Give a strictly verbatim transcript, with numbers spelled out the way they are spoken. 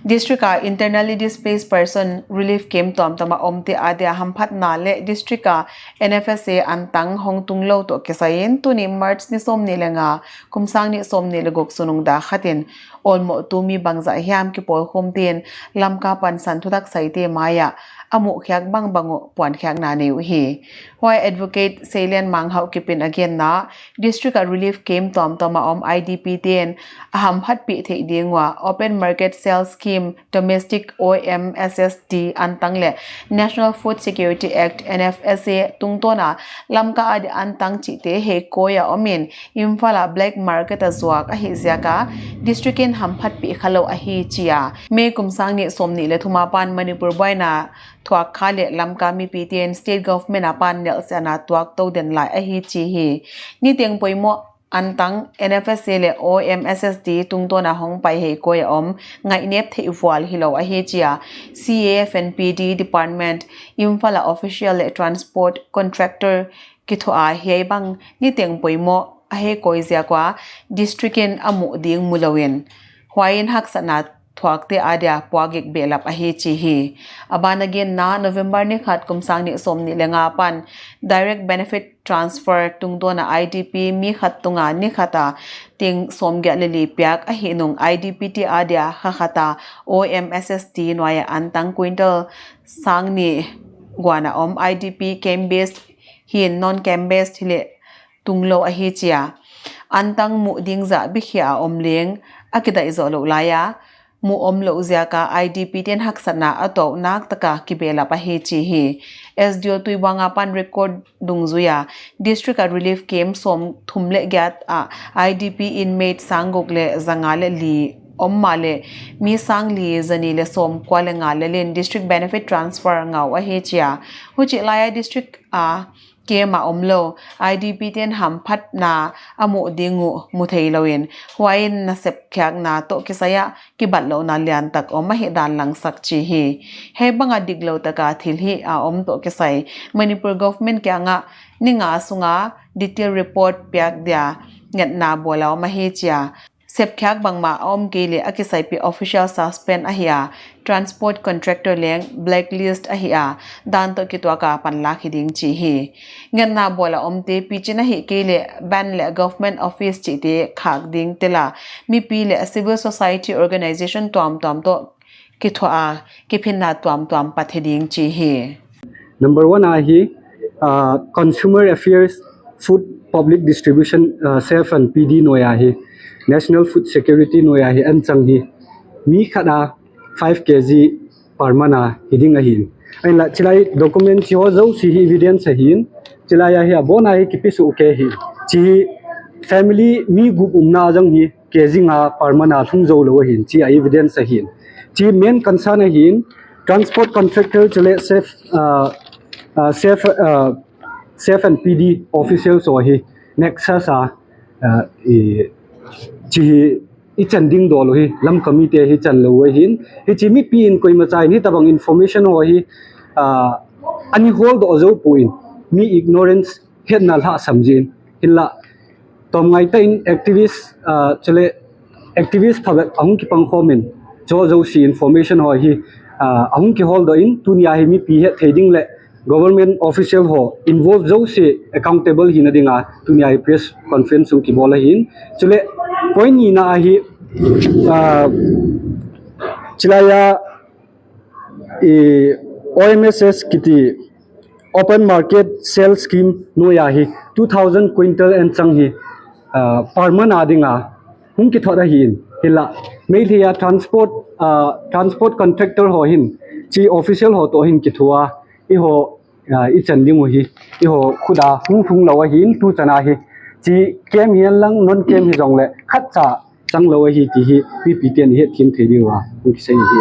District a internally displaced person relief camp tuamtuam a omte adia hamphatna leh district a N F S A antang hong tunglou toh kisai in tuni March ni sawmnih leh nga, kum sang nih sawmnih leh guk sunung dak khat in awlmohtu mi bangzah hiam kipawlkhum te'n Lamka pansan thutak saite mai ah a muhkhiak bangbang uh puankhiakna nei uhi. Huai Advocate Seilian Manghauh Kipin a genna, district a relief camp tuamtuam a om I D P te'n a hamphatpih theih ding ua open market sales scheme, domestic O M S S D antang leh National Food Security Act, N F S A tungtawn a Lamka adia antang chihte heikoih a om in Imphal a black market a zuak ahih ziak a district in hamphatpih khalou ahi chi a, May kum sang nih sawmnih leh thum apan Manipur buaina thuak kha leh Lamka mipite'n state government apan nelhsiahna tuak tou den lai ahi chi hi. Niteng poimoh antang N F S A leh O M S S D tungtawn a hongpai heikoih a om ngaihnep theih vual hilou ahi chi a, C A F and P D department, Imphal a official leh transport contractor kithuah a hiai bang niteng poimoh a heikoih ziak ua district in a muh ding mulou in, huai in haksatna thuakte adia puakgik behlap ahi chi hi. A ban a genna, November ni khat kum sang nih sawmnih leh nga apan direct benefit transfer tungtawn a I D P mi khat tung a ni khat a teng sawmgiat leh li piak ahih nung I D P te adia kha khat a O M S S D nuai a antang quintal sang nih guan a om I D P camp based hi in non camp based hileh tunglou ahi chi a, antang muh ding zah bikhia a om leng a kidaih zoh louh lai a, muh omlouh ziak a I D P te'n haksatna a tuah nak tak a kibehlap ahi chi hi. S D O Tuibuang apan record dungzui a district a relief camp sawmthum leh giat a I D P inmate sang guk leh za nga leh li om mahleh mi sang li za nih leh sawmkua leh nga lel in district benefit transfer ngau ahi chi a, huchih lai a district a camp a omlou I D P te'n hamphatna a muh ding uh mu theilou in, huai in nasep khiakna toh kisai a kibatlouhna liantak om ahihdan langsak chi hi. Hiai bang a diklou tak a thilhih a om toh kisai Manipur government kiang a ni nga sung a detail report piak dia ngetna bawl a om ahi chi a, sepkhiak bangmah a om kei leh a kisaipih official suspend ahi a, transport contractor leng blacklist ahi a, dan toh kituak a panlak hi ding chi hi. Ngetna bawl a omte pichin ahih kei leh bank leh government office chihte khak ding tel a, mipi leh civil society organisation tuamtuam toh kithuah a kiphinna tuamtuam pat hi ding chi hi. Number one a hi, uh, Consumer Affairs, Food Public Distribution, uh, C A F and P D nuai a hi, National Food Security nuai a hi, anchang hi mi khat a five K G per month a hi ding ahi. Ahinla chilai document chi ho zosi hi evidence ahi. Chilai a hi a bon a hi kipisuh kei hi. Chi family mi group umna zang hi K G nga per month a lhung zoulou ahi. Chi a evidence ahi. Chi main concern ahi. Transport contractor chule C A F, uh, uh, C A F, uh, C A F and P D officials ho hi nexus a, uh, i, chi hi i chan ding dawl uh hi, Lamka mite hi chan lou ahi. Hichi mipi in koimachan hitabang information ho hi, uh, ana hawldoh zou puin, mi ignorance hetna lhasam zin. Hinla, tawmngai ta in activist, uh, chule activist phabep ahung kipang khawm in, chu zosi information ho hi, uh, ahung kihawldoh in, tuni a hi mipi het thei ding leh government official ho involve zosi accountable hina ding a, tuni a hi press conference sung kibawl ahi. Chule point nihna a hi, uh, chilai a i, O M S S kiti open market sales scheme nuai a hi two thousand quintal anchang hi, uh, per month a ding a hung kithuah ahi. Hinla, Meitei a transport, uh, transport contractor ho hin, chi official ho toh hin kithuah a, i ho, uh, i chan ding uh hi, i ho khut a hung lhung lou ahi, tuchan a hi. Chi camp hihen lang, non camp hi zong leh, khat cha chang lou ahi ti hi, mipi te'n i hetthiam thei ding ua, hung kisai hi.